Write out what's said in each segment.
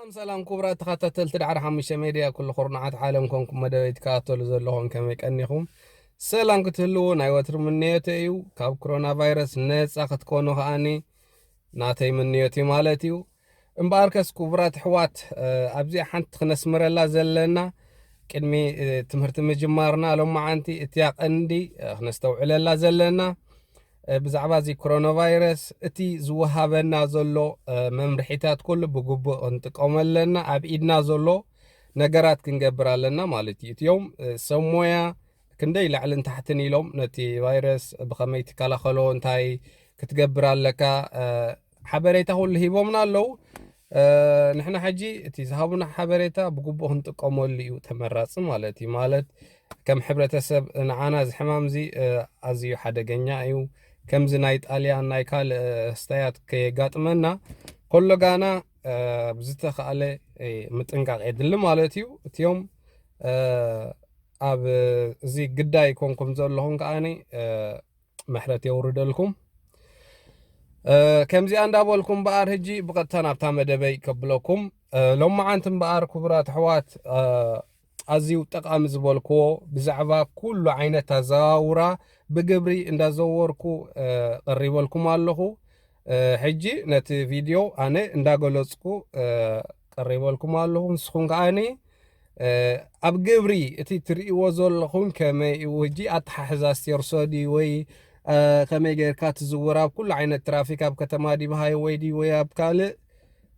ሰላም ሰላም፣ ክቡራት ተኸታተልቲ ዳዕሮ ሓሙሽተ ሜድያ፣ ኩሉ ኩርናዓት ዓለም ኮንኩም መደበይ ትከታተሉ ዘለኹም፣ ከመይ ቀኒኹም? ሰላም ክትህልዉ ናይ ወትሪ ምንየተ እዩ። ካብ ኮሮና ቫይረስ ነጻ ክትኮኑ ከኣኒ ናተይ ምንዮት እዩ ማለት እዩ። እምበኣርከስ ክቡራት ኣሕዋት፣ እ፣ ኣብዚኣ ሓንቲ ክነስምረላ ዘለና፣ ቅድሚ፣ እ፣ ትምህርቲ ምጅማርና ሎመዓንቲ፣ እቲያ ቀንዲ፣ እ፣ ክነስተውዕለላ ዘለና፣ እ፣ ብዛዕባ እዚ ኮሮና ቫይረስ፣ እቲ ዝወሃበና ዘሎ፣ እ፣ መምርሒታት ኩሉ ብግቡእ ክንጥቀመለና፣ ኣብ ኢድና ዘሎ ነገራት ክንገብር ኣለና ማለት እዩ። እቲኦም፣ እ፣ ሰብ ሞያ ክንደይ ላዕልን ታሕትን ኢሎም ነቲ ቫይረስ ብኸመይ ትከላኸሎ፣ እንታይ ክትገብር ኣለካ፣ እ፣ ሓበሬታ ኩሉ ሂቦምና ኣለዉ። እ፣ ንሕና ሕጂ እቲ ዝሃቡና ሓበሬታ ብግቡእ ክንጥቀመሉ እዩ ተመራጺ ማለት እዩ። ማለት ከም ሕብረተሰብ ንዓና እዚ ሕማም እዚ፣ እ፣ ኣዝዩ ሓደገኛ እዩ። ከምዚ ናይ ጣልያን ናይ ካልእ፣ እ፣ ስታያት ከየጋጥመና ኮሎ ጋና፣ እ፣ ብዝተኻእለ፣ እ፣ ምጥንቃቕ የድሊ ማለት እዩ። እቲኦም፣ እ፣ ኣብ እዚ ግዳይ ኮንኩም ዘለኹም ከኣኒ፣ እ፣ ምሕረት የውርደልኩም። እ፣ ከምዚኣ እንዳበልኩም እምበኣር፣ ሕጂ ብቐጥታ ናብታ መደበይ ከብለኩም። እ፣ ሎመዓንቲ እምበኣር፣ ክቡራት ኣሕዋት፣ እ፣ ኣዝዩ ጠቓሚ ዝበልክዎ ብዛዕባ ኩሉ ዓይነት ኣዘዋውራ ብግብሪ እንዳዘወርኩ፣ እ፣ ቀሪበልኩም ኣለኹ። እ፣ ሕጂ ነቲ ቪድዮ ኣነ እንዳገለጽኩ፣ እ፣ ቀሪበልኩም ኣለኹ። ንስኹም ከኣኒ፣ እ፣ ኣብ ግብሪ እቲ ትርእይዎ ዘለኹም ከመይ እዩ? ሕጂ ኣተሓሕዛ ስቴርሶ ድዩ ወይ፣ እ፣ ከመይ ጌርካ ትዝውር ኣብ ኩሉ ዓይነት ትራፊክ፣ ኣብ ከተማ ድዩ፣ ሃይወይ ድዩ ወይ ኣብ ካልእ፣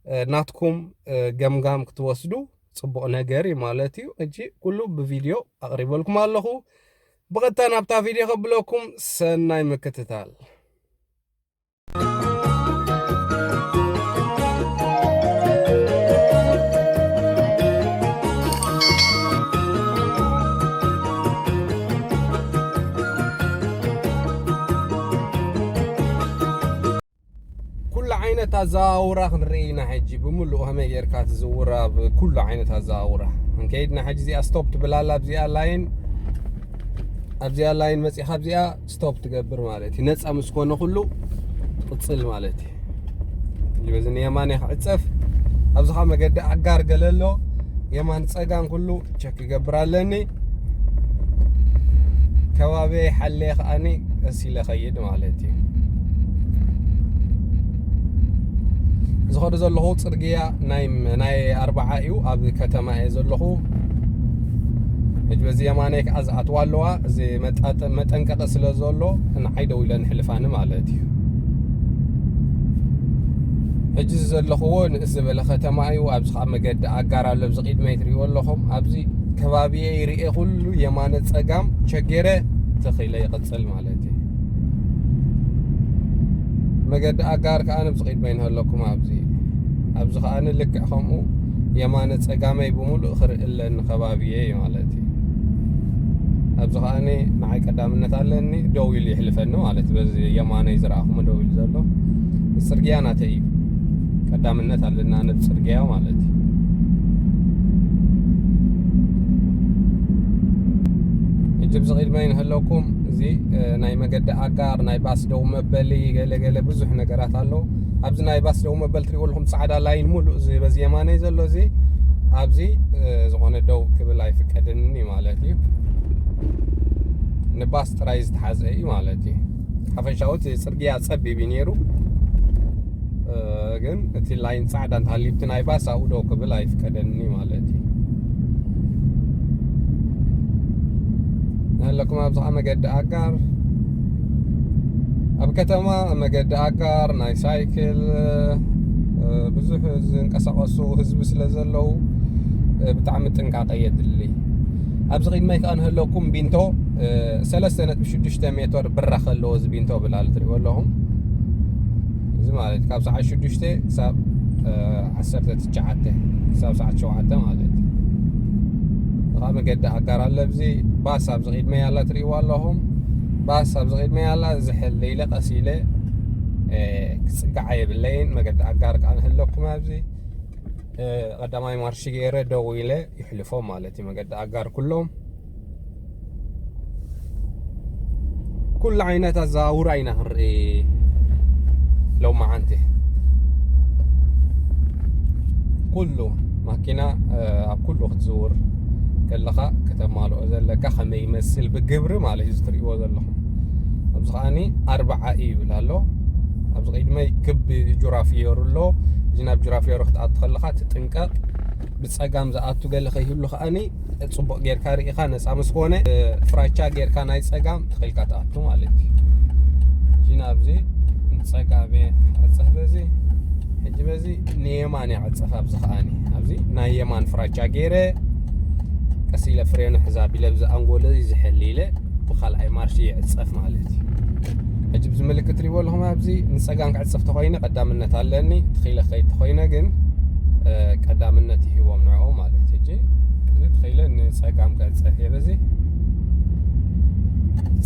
እ፣ ናትኩም፣ እ፣ ገምጋም ክትወስዱ ጽቡቕ ነገር እዩ ማለት እዩ። ሕጂ ኩሉ ብቪድዮ ኣቕሪበልኩም ኣለኹ። ብቐጥታ ናብታ ቪድዮ ከብለኩም፣ ሰናይ ምክትታል። ኩሉ ዓይነት ኣዘዋውራ ክንርኢ ኢና። ሕጂ ብምሉእ ከመይ ጌርካ ትዝውር ኣብ ኩሉ ዓይነት ኣዘዋውራ። እንከይድና ሕጂ እዚኣ ስቶፕ ትብል ኣላ፣ ኣብዚኣ ላይን፣ ኣብዚኣ ላይን መጺኻ ኣብዚኣ ስቶፕ ትገብር ማለት እዩ። ነጻ ምስ ኮነ ኩሉ ትቕጽል ማለት እዩ። ሕጂ በዚ ንየማን እየ ክዕጸፍ። ኣብዚ ኸኣ መገዲ ኣጋር ገለ ኣሎ። የማን ጸጋም ኩሉ ቸክ ክገብር ኣለኒ። ከባቢየይ ሓለየ ከኣኒ ቀስ ኢለ ኸይድ ማለት እዩ። ዝኸዱ ዘለኹ ጽርግያ ናይ፣ ናይ ኣርብዓ እዩ። ኣብ ከተማ እየ ዘለኹ። ሕጂ በዚ የማነይ ከኣ ዝኣትዋ ኣለዋ። እዚ መጣጠ-፣ መጠንቀቂ ስለ ዘሎ ንዓይ ደው ኢለን ሕልፋኒ ማለት እዩ። ሕጂ እዚ ዘለኽዎ ንእስ ዝበለ ከተማ እዩ። ኣብዚ ኸኣ መገዲ ኣጋር ኣሎ፣ ኣብዚ ቅድመይ ትርእይዎ ኣለኹም። ኣብዚ ከባቢየ ይርኤ ኩሉ የማነ ጸጋም ቸጌረ ተኺለ ይቕጽል ማለት እዩ። መገዲ ኣጋር ከኣ ኣብዚ ቅድመይ ንህለኩም ኣብዚ። ኣብዚ ከኣ ልክዕ ከምኡ የማነ ጸጋመይ ብምሉእ ክርኢ ኣለኒ ከባቢየ ማለት እዩ። ኣብዚ ከኣ ንዓይ ቀዳምነት ኣለኒ፣ ደው ኢሉ ይሕልፈኒ ማለት እዩ። በዚ የማነይ ዝረኣኹሞ ደው ኢሉ ዘሎ ጽርግያ ናተይ እዩ። ቀዳምነት ኣለና ነብ ጽርግያ ማለት እዩ። ሕጂ ኣብዚ ቅድመይ ንህለኩም እዚ፣ እ፣ ናይ መገዲ ኣጋር፣ ናይ ባስ ደው መበሊ፣ ገለ ገለ ብዙሕ ነገራት ኣሎ። ኣብዚ ናይ ባስ ደው መበል ትሪእዎ ኣለኹም፣ ጻዕዳ ላይን ሙሉእ እዚ በዚ የማነይ ዘሎ እዚ፣ ኣብዚ፣ እ፣ ዝኾነ ደው ክብል ኣይፍቀድን እዩ ማለት እዩ። ንባስ ጥራይ ዝተሓዘ እዩ ማለት እዩ። ሓፈሻዊ እቲ ጽርግያ ጸቢብ እዩ ነይሩ። እ፣ ግን እቲ ላይን ጻዕዳ እንተሃልዩ፣ እቲ ናይ ባስ ኣብኡ ደው ክብል ኣይፍቀደኒ ማለት እዩ። ኣለኩም ኣብዚ ኸዓ መገዲ ኣጋር፣ ኣብ ከተማ መገዲ ኣጋር ናይ ሳይክል፣ እ፣ ብዙሕ ዝንቀሳቐሱ ህዝቢ ስለ ዘለዉ፣ እ፣ ብጣዕሚ ጥንቃቐ የድሊ። ኣብዚ ቅድመይ ከኣ ንህለኩም ቢንቶ፣ እ፣ ሰለስተ ነጥቢ ሽዱሽተ ሜትር ብራኽ ኣለዎ እዚ ቢንቶ ብላል ትሪእዎ ኣለኹም። እዚ ማለት ካብ ሰዓት ሽዱሽተ ክሳብ፣ እ፣ ዓሰርተ ትሽዓተ፣ ክሳብ ሰዓት ሸውዓተ ማለት እዩ። እኻ መገዲ ኣጋር ኣሎ። ኣብዚ ባስ ኣብዚ ቅድመይ ኣላ ትሪእዋ ኣለኹም። ባስ ኣብዚ ቅድመይ ኣላ። ዝሕል ኢለ ቀስ ኢለ፣ እ፣ ክጽግዓ የብለይን። መገዲ ኣጋር ከኣ ንህለኩም ኣብዚ፣ እ፣ ቀዳማይ ማርሽ ገይረ ደው ኢለ ይሕልፎም ማለት እዩ። መገዲ ኣጋር ኩሎም ኩሉ ዓይነት ኣዘዋውራ ኢና ክንርኢ ሎመዓንቲ። ኩሉ ማኪና ኣብ ኩሉ ክትዝውር ከለኻ ከተማልኦ ዘለካ ከመይ ይመስል ብግብሪ ማለት እዩ ትርእይዎ ዘለኹም። ኣብዚ ከዓኒ ኣርባዓ እዩ ይብል ኣሎ። ኣብዚ ቅድመይ ክቢ ጁራፊየሩ ኣሎ። እዚ ናብ ጁራፊየሩ ክትኣቱ ከለኻ ትጥንቀቕ። ብጸጋም ዝኣቱ ገለ ከይህሉ ከዓኒ ጽቡቕ ጌርካ ርኢኻ ነጻ ምስ ኮነ ፍራቻ ጌርካ ናይ ጸጋም ተኺልካ ትኣቱ ማለት እዩ። እዚ ናብዚ ንጸጋም እየ ዕጸፍ በዚ ሕጂ በዚ ንየማን እየ ዕጸፍ ኣብዚ ከዓኒ ኣብዚ ናይ የማን ፍራቻ ገይረ ቀስ ኢለ ፍሬኑ ሕዛብ ኢለ ብዚ ኣንጎለ ዝሕል ኢለ ብካልኣይ ማርሽ ይዕጸፍ ማለት እዩ። ሕጂ ብዚ ምልክት ሪቦ ኣለኹም ኣብዚ ንጸጋም ክዕጸፍ ተኮይነ ቀዳምነት ኣለኒ ትኺለ ከይድ ተኮይነ ግን ቀዳምነት ይህቦም ንዕኡ ማለት እዩ። ሕጂ እዚ ትኺለ ንጸጋም ክዕጸፍ እየ በዚ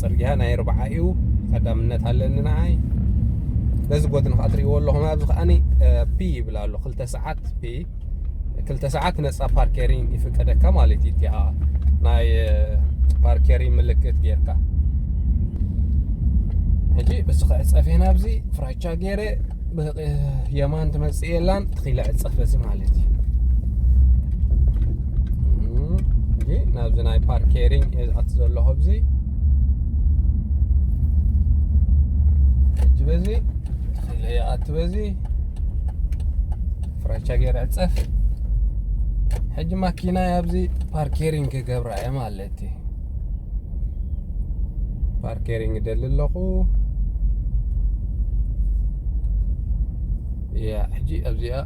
ጽርግያ ናይ ኣርባዓ እዩ ቀዳምነት ኣለኒ ንዓይ። በዚ ጎድኒ ከዓ ትሪእዎ ኣለኹም ኣብዚ ከዓኒ ፒ ይብል ኣሎ ክልተ ሰዓት ፒ ክልተ ሰዓት ነፃ ፓርኬሪንግ ይፍቀደካ ማለት እዩ። እቲኣ ናይ ፓርኬሪንግ ምልክት ጌርካ ሕጂ በዚ ክዕፀፍ እየ ናብዚ ፍራቻ ገይረ የማን ትመፅእ የላን ትኺለ ዕፀፍ በዚ ማለት እዩ። ናብዚ ናይ ፓርኬሪንግ እየ ዝኣቱ ዘለኹ ኣብዚ ሕጂ በዚ ትኺለ ይኣቱ በዚ ፍራቻ ገይረ ዕፀፍ ሕጂ ማኪና ኣብዚ ፓርኬሪንግ ክገብራ እየ ማለት እዩ። ፓርኬሪንግ ደሊ ኣለኹ ያ ሕጂ ኣብዚኣ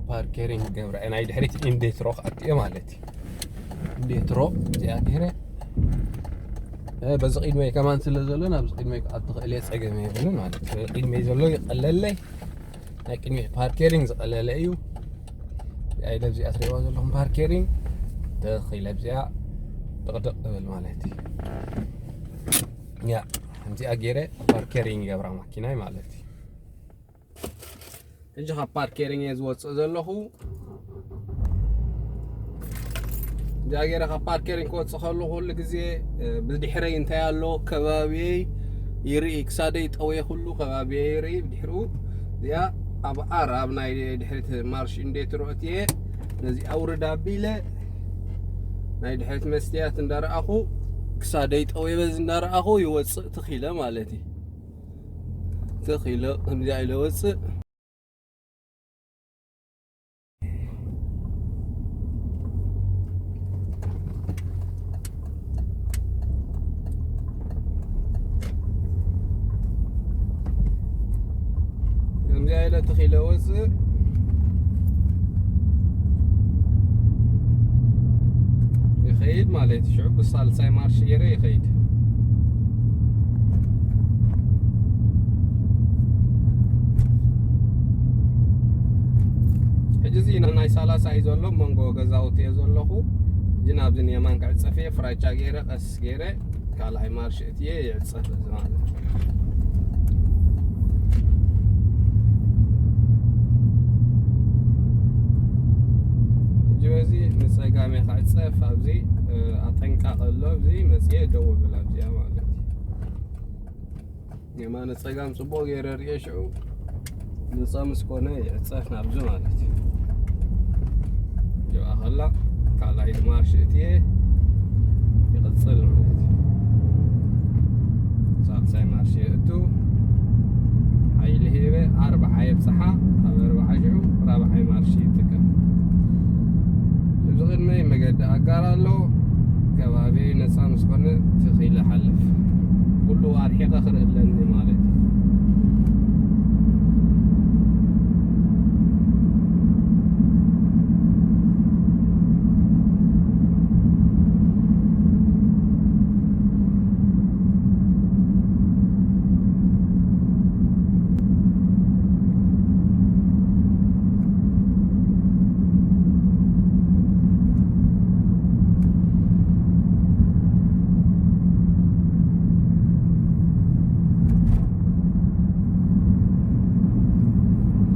ፓርኬሪንግ ገብራ እየ ናይ ድሕሪት ኢንዴትሮ ክኣትየ ማለት እዩ። ኢንዴትሮ እዚኣ ገይረ በዚ ቅድመይ ከማን ስለ ዘሎ ናብዚ ቅድመይ ክኣቱ ክእል እየ ፀገም የብልን ማለት እዩ። ቅድመይ ዘሎ ይቀለለይ ናይ ቅድሚ ፓርኬሪንግ ዝቐለለ እዩ። ኣይ ለብዚኣ ትሪእዋ ዘለኹም ፓርኬሪንግ ተኺለ ኣብዚኣ ጥቕጥቕ እብል ማለት እዩ። ያ ከምዚኣ ገይረ ፓርኬሪንግ ይገብራ ማኪናይ ማለት እዩ። ሕጂ ካብ ፓርኬሪንግ እየ ዝወፅእ ዘለኹ። እዚኣ ገይረ ካብ ፓርኬሪንግ ክወፅእ ከሉ ኩሉ ግዜ ብድሕረይ እንታይ ኣሎ ከባቢየይ ይርኢ ክሳደይ ጠወየ ኩሉ ከባቢየ ይርኢ ብድሕሪኡ እዚኣ ኣብ ኣር ኣብ ናይ ድሕሪት ማርሽ እንዴት ሮእትየ ነዚ ኣውርድ ኣቢለ ናይ ድሕሪት መስትያት እንዳረኣኹ ክሳደይ ጠወየ በዚ እንዳረኣኹ ይወፅእ ትኺለ ማለት እዩ። ትኺለ ከምዚኣ ኢለ ወፅእ ከምዚኣ ኢለ ትኺለ ወፅእ ይኸይድ ማለት እዩ። ሽዑ ብሳልሳይ ማርሽ ገይረ ይኸይድ። ሕጂ እዚ ናይ ሰላሳ እዩ ዘሎ መንጎ ገዛውቲ እየ ዘለኹ። ሕጂ ናብዚ ንየማን ክዕፀፍ እየ ፍራቻ ገይረ ቀስ ገይረ ካልኣይ ማርሽ እትየ ይዕፀፍ እዚ ማለት እዩ። ሕጂ በዚ ንፀጋም እየ ክዕፀፍ ኣብዚ ኣጠንቃቂ ኣሎ ኣብዚ መፅየ ደው ብል ኣብዚኣ ማለት እዩ። የማነ ፀጋም ፅቡቅ ገይረ ርየ ሽዑ ንፃ ምስ ኮነ ይዕፀፍ ናብዚ ማለት እዩ። ጅብኣ ከላ ካልኣይ ድማ ሽእትየ ይቕፅል ማለት እዩ። ሳልሳይ ማርሽ የእቱ ሓይሊ ሂበ ኣርባዓ የብፅሓ ኣብ ኣርባዓ ሽዑ ራብዓይ ማርሽ ይጥቀም። እዚ ቅድመይ መገዲ ኣጋር ኣሎ። ከባቢ ነፃ ምስ ኮነ ትኺለ ሓልፍ ኩሉ ኣርሒቐ ክርኢ ኣለኒ ማለት እዩ።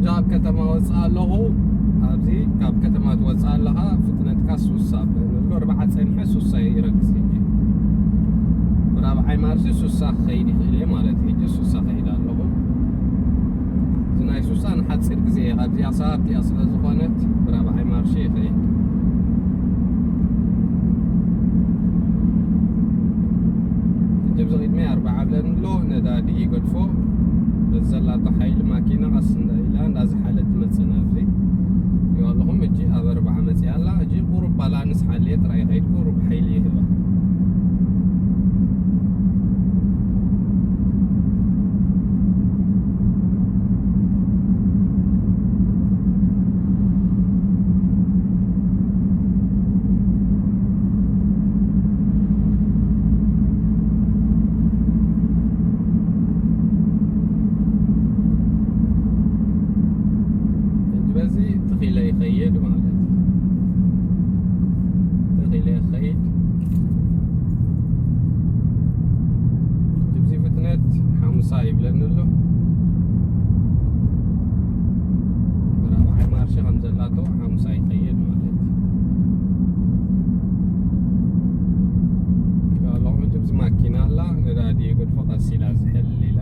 ካብ ከተማ ወፅእ ኣለኹ። ኣብዚ ካብ ከተማ ትወፅእ ኣለኻ፣ ፍጥነትካ ሱሳ ኣሎ። ኣርባዓ ፀኒሐ ሱሳ ይረግፅ ሕጂ። ብራብዓይ ማርሲ ሱሳ ክኸይድ ይኽእል እየ ማለት እዩ። ሕጂ ሱሳ ከይድ ኣለኹ። እዚ ናይ ሱሳ ንሓፂር ግዜ እየ። ካብዚኣ ሰዓት እያ ስለ ዝኾነት ብራብዓ ሕጂ ኣብ ኣርባዓ መፅያ ኣላ። ሕጂ ቁሩብ ባላንስ ሓልየ ጥራይ ከይድኩ ቁሩብ ሓይሊ ይህባ። ሕጂ በዚ ትኺለ ይኸይድ ማለት እዩ። ትኺለ ይኸይድ። እዚ ፍጥነት ሓምሳ ይብለኒ ኣሎ። ብራብዓይ ማርሽ ከም ዘላቶ ሓምሳ ይኸይድ ማለት እዩ። ኣለኹም፣ እዚ ማኪና ኣላ፣ ነዳዲ ይገድፎ፣ ቀስ ኢላ ዝሕል ኢላ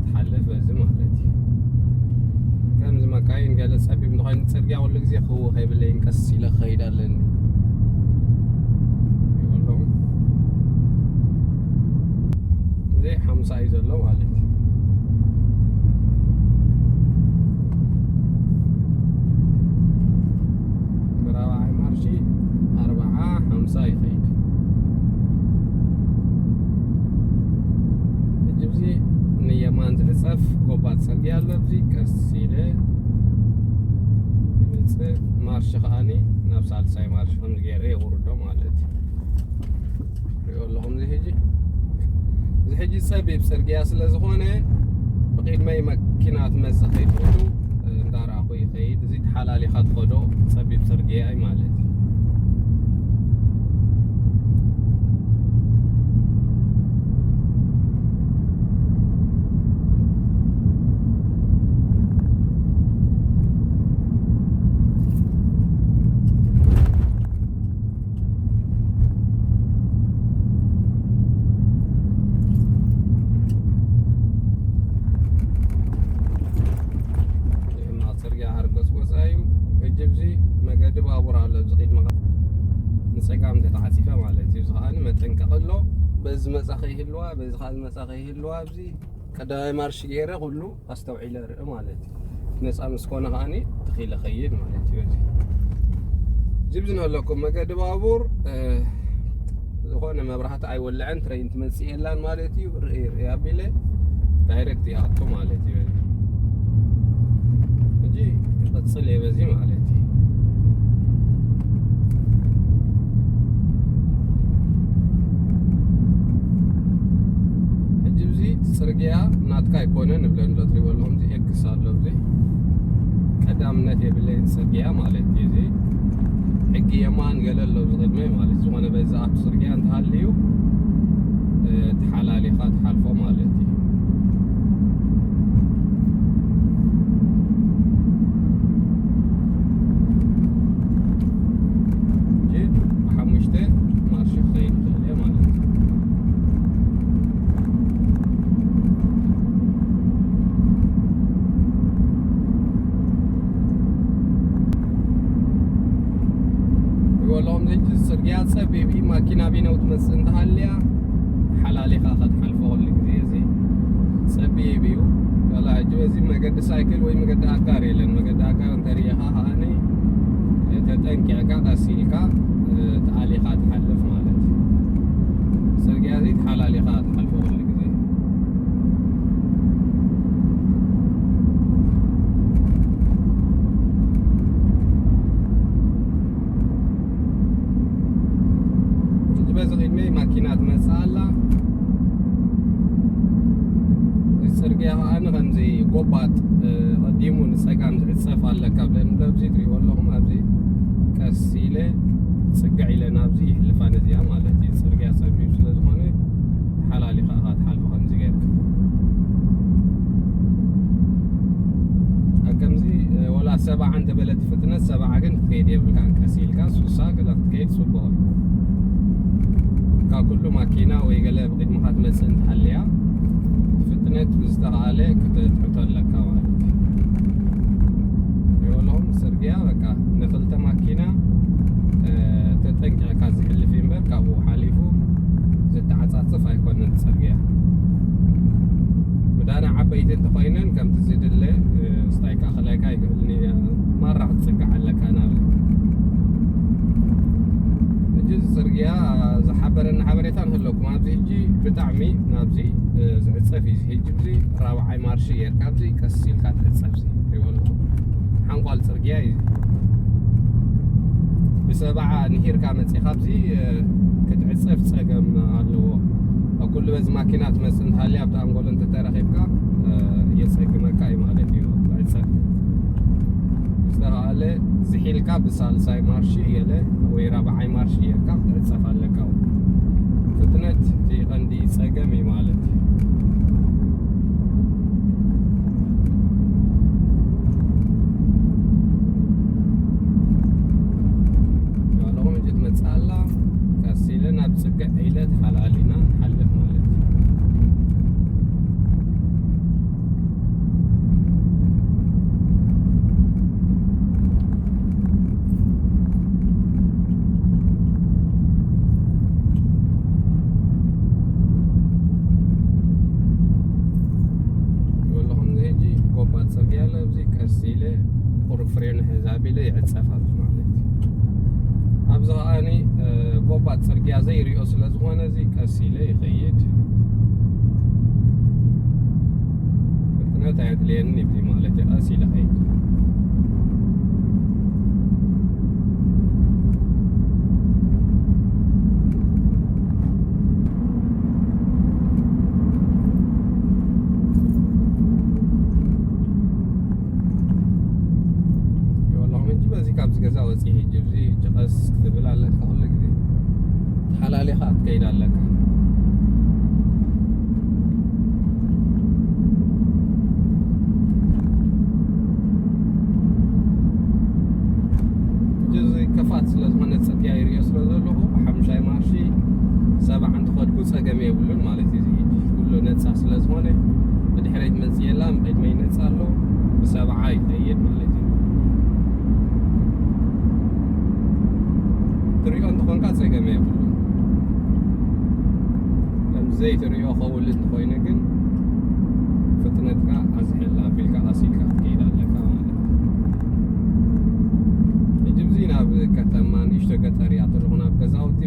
ትሓልፍ በዚ ማለት እዩ። ከምዚ መካይን ገለ ጸቢብ እንተኾይኑ፣ ጽርግያ ኩሉ ግዜ ክህወኽ የብለይን፣ ቀስ ኢለ ክኸይድ ኣለኒ ይብለኹም። እዚ ሓምሳ እዩ ዘሎ ማለት እዩ። ብራብዓይ ማርሺ ኣርብዓ ሓምሳ ይኸይድ። ሕጂ እዚ ንየማን ዝዕጸፍ ጎባጥ ጽርግያ ኣሎ። ኣብዚ ቀስ ኢለ ይመጽእ። ማርሺ ከኣኒ ናብ ሳልሳይ ማርሺ ከም ገይረ የውርዶ ማለት እዩ። ሪኦ ኣለኹም እዚ ሕጂ፣ እዚ ሕጂ ጸቢብ ጽርግያ ስለ ዝኾነ ብቕድመይ መኪና ትመጽእ ከይትኽእሉ እንዳረኣኹ ይኸይድ። እዚ ተሓላሊኻ ትኸዶ ጸቢብ ጽርግያ እዩ ማለት እዩ። ሕማቕ ጽርግያ ሓርጎጽጎጻ እዩ። ሕጂ ኣብዚ መገዲ ባቡር ኣሎ፣ ኣብዚ ቅድመኻ ንጸጋም እንተተዓጺፈ ማለት እዩ። እዚ ከኣ መጠንቀቒ ኣሎ። በዚ መጻ ከይህልዋ፣ በዚ ከኣ ዝመጻ ከይህልዋ፣ ኣብዚ ቀዳማይ ማርሽ ገይረ ኩሉ ኣስተውዒለ ርኢ ማለት እዩ። ነጻ ምስ ኮነ ከኣ ትኺለ ኸይድ ማለት እዩ። እዚ ጅብ ዝንህለኩም መገዲ ባቡር፣ እ፣ ዝኾነ መብራህቲ ኣይወልዐን፣ ትሬን ትመጽእ የላን ማለት እዩ። ርኢ፣ ርኢ ኣቢለ ዳይሬክት ይኣቱ ማለት እዩ። ሕጂ ክቕጽል እየ በዚ ማለት እዩ። ሕጂ እዚ ጽርግያ ናትካ ኣይኮነን እብለ እንዶ ትሪእዎ ኣለኹም። እዚ ኤክስ ኣሎ፣ እዚ ቀዳምነት የብለይን ጽርግያ ማለት እዩ። እዚ ሕጊ የማን ገለ ኣሎ፣ እዚ ቅድመይ ማለት ዝኾነ በዚ ኣብቲ ጽርግያ እንተሃልዩ፣ እ፣ ተሓላሊኻ ትሓልፎ ማለት እዩ። ሕጂ ብሓሙሽተ ማርሽ ክኸይድ ይኽእል እየ ማለት እዩ። ይበልዖም ዘጂ ጽርግያ ጸቢብ እዩ። ማኪና ቢነው ትመጽእ እንተሃልያ ሓላሊኻ ክትሓልፎ ኩሉ ግዜ እዚ ጸቢብ እዩ። ዋላ ሕጂ በዚ መገዲ ሳይክል ወይ መገዲ ኣጋር የለን። መገዲ ኣጋር እንተሪኢኻ ከኣኒ ተጠንቂቕካ ቀስ ኢልካ፣ እ፣ ተኣሊኻ ትሓልፍ ማለት እዩ። ጽርግያ እዚ ተሓላሊኻ ትሓልፎ ኩሉ ግዜ። ሕጂ በዚ ቅድመይ ማኪና ትመጽእ ኣላ። እዚ ጽርግያ ከኣ ከምዚ ጎባጥ፣ እ፣ ቀዲሙ ንጸጋም ዝዕጸፍ ኣለካ ብለን ኣብዚ ትሪእዎ ኣለኹም። ኣብዚ ቀስ ኢለ ጽግዕ ኢለ ናብዚ ይሕልፋ ነዚኣ ማለት እዩ። ጽርግያ ጸቢብ ስለ ዝኾነ ሓላሊኻ ኢኻ ትሓልፎ ከምዚ ጌርካ። ኣብ ከምዚ፣ እ፣ ወላ ሰብዓ እንተበለት ፍጥነት ሰብዓ ግን ክትከይድ የብልካን። ቀስ ኢልካ ሱሳ ገለ ክትከይድ ጽቡቕ እዩ። ካብ ኩሉ ማኪና ወይ ገለ ብቕድሚኻ ትመጽእ እንተሃልያ ፍጥነት ብዝተኻእለ ክትትሕቶ ኣለካ ማለት እዩ። ይበልኹም ጽርግያ በቃ ንኽልተ ማኪና፣ እ፣ ተጠንቂቕካ ዝሕልፍ እዩ እምበር ካብኡ ሓሊፉ ዝተዓጻጽፍ ኣይኮነን ጽርግያ። ምዳና ዓበይቲ እንተኾይነን ከምቲ ዝድለ፣ እ፣ ስታይ ክኣኽለካ ይኽእል። ን-፣ ማራ ክትጽጋ ኣብዚ ሕጂ ብጣዕሚ ናብዚ፣ እ፣ ዝዕጸፍ እዩ። እዚ ሕጂ እዚ ራብዓይ ማርሽ ጌርካ ኣብዚ ቀስ ኢልካ ትዕጸፍ። እዚ ትሪእዎ ኣለኹም። ሓንኳል ጽርግያ እዩ። ብሰብዓ ንሂርካ መጺኻ ኣብዚ፣ እ፣ ክትዕጸፍ ጸገም ኣለዎ። ኣብ ኩሉ በዚ ማኪና ትመጽእ እንተሃልያ ኣብቲ ኣንጎሎ እንተተረኺብካ፣ እ፣ የጸግመካ እዩ ማለት እዩ። ትዕጸፍ ዝተኻእለ ዝሒልካ ብሳልሳይ ማርሽ ገለ ወይ ራብዓይ ማርሽ ጌርካ ክትዕጸፍ ኣለካ። ፍጥነት እቲ ቀንዲ ጸገም እዩ ማለት እዩ። ያው ለኹም እጅ ትመጽእ ኣላ፣ ቀስ ኢለ ናብ ጽግዕ ኢለ ተሓላሊና ንሓልፍ ማለት እዩ። ወላኹም እዚ ሕጂ ጎባጥ ጽርግያ ኣሎ፣ ኣብዚ ቀስ ኢለ ቁሩብ ፍሬን ሕዝ ኣቢለ ይዕጸፍ ኣብዚ ማለት እዩ። ኣብዚ ከኣኒ፣ እ፣ ጎባጥ ጽርግያ ዘይርእዮ ስለ ዝኾነ እዚ ቀስ ኢለ ይኸይድ። ፍጥነት ኣየድልየንን እዩ ማለት እዩ። ቀስ ኢለ ኸይድ። ይወላኹም እንጂ በዚ ካብዚ ገዛ ወፂእ ሕጂ፣ እዚ ጭቐስ ክትብል ኣለካ፣ ኩሉ ግዜ ተሓላሊኻ ክትከይድ ኣለካ። እዚ ከፋት ስለ ዝኾነ፣ ጽርግያ ይርእዮ ስለ ዘለኹ፣ ሓሙሻይ ማርሺ ሰብዓ እንተኸድኩ ጸገም የብሉን ማለት እዩ። እዚ ኩሉ ነጻ ስለ ዝኾነ፣ ብድሕረይ ትመጽእ የላ፣ ብቕድመይ ነጻ ኣሎ፣ ብሰብዓ ይኸይድ ማለት እዩ። ትሪኦ እንተኾንካ ጸገም የብሉን። ከም ዘይትሪኦ ከውል እንተኾይነ ግን፣ ፍጥነትካ ኣዝሕል ኣቢልካ ቀስ ኢልካ ክትከይድ ኣለካ ማለት እዩ። ሕጂ፣ እዚ ናብ ከተማ ንእሽቶ ገጠር እያ፣ ተለኹ ናብ ገዛውቲ።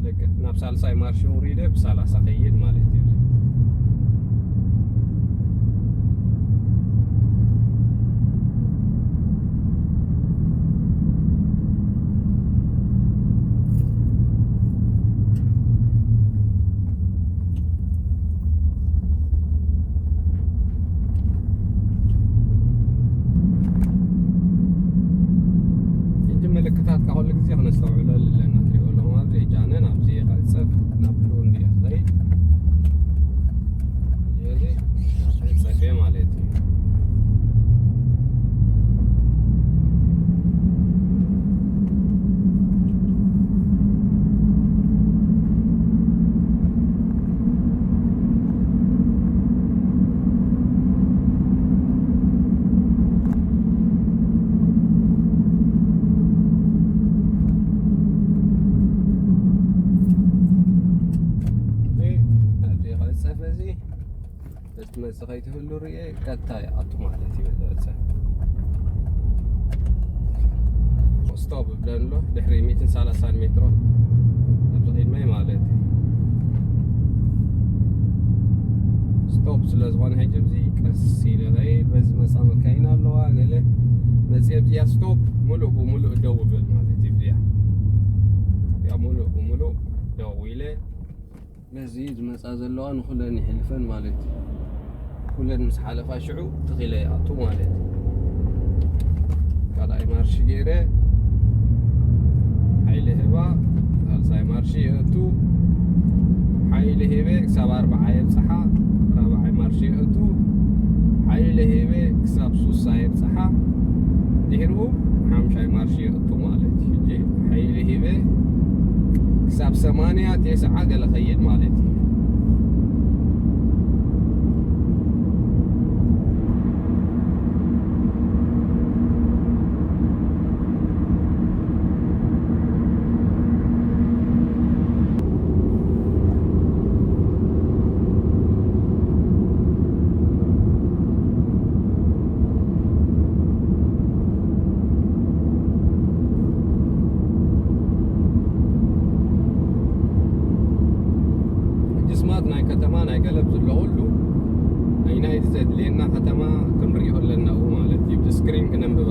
ልክዕ ናብ ሳልሳይ ማርሽ ውሪደ ብሰላሳ ከይድ ማለት እዩ። ሕጂ ምልክታትካ ኩሉ ግዜ ክነስተውዕሎ ኣለና። ትሪእዎ ኣለኹም ኣብዚ ጃነን ኣብዚ ይቐጽፍ፣ ናብ ብሉ እንዲ ይኸይድ። እዚ ይቐጽፍ ማለት እዩ። እዚ ኣብዚ ኸጸፈ እዚ፣ በቲ መጽእ ከይትህሉ ርእየ፣ ቀጥታ ይኣቱ ማለት እዩ። በዚ መጽእ ስቶፕ ብለኒ ኣሎ፣ ድሕሪ ሚእትን ሰላሳን ሜትሮ ኣብዚ ቅድመይ ማለት እዩ። ስቶፕ ስለ ዝኾነ፣ ሕጂ እዚ ቀስ ኢለ ኸይድ፣ በዚ መጻ መካይን ኣለዋ፣ ገለ መጽየ ኣብዚኣ ስቶፕ፣ ሙሉእ ብሙሉእ ደው ብል ማለት እዩ። ኣብዚኣ፣ እዚኣ ሙሉእ ብሙሉእ ደው ኢለ፣ ነዚ ዝመጻ ዘለዋ ንኹለን ይሕልፈን ማለት እዩ። ኩለን ምስ ሓለፋ ሽዑ ትኺለ ይኣቱ ማለት እዩ። ካልኣይ ማርሽ ገይረ ሓይሊ ህባ፣ ሳልሳይ ማርሽ የእቱ፣ ሓይሊ ሂበ ክሳብ ኣርብዓ የብጽሓ፣ ራብዓይ ማርሽ የእቱ፣ ሓይሊ ሂበ ክሳብ ሱሳ የብጽሓ፣ ድሕሪኡ ሓምሻይ ማርሽ የእቱ ማለት እዩ። ሕጂ ሓይሊ ሂበ ክሳብ ሰማንያ ተስዓ ገለ ኸይድ ማለት እዩ።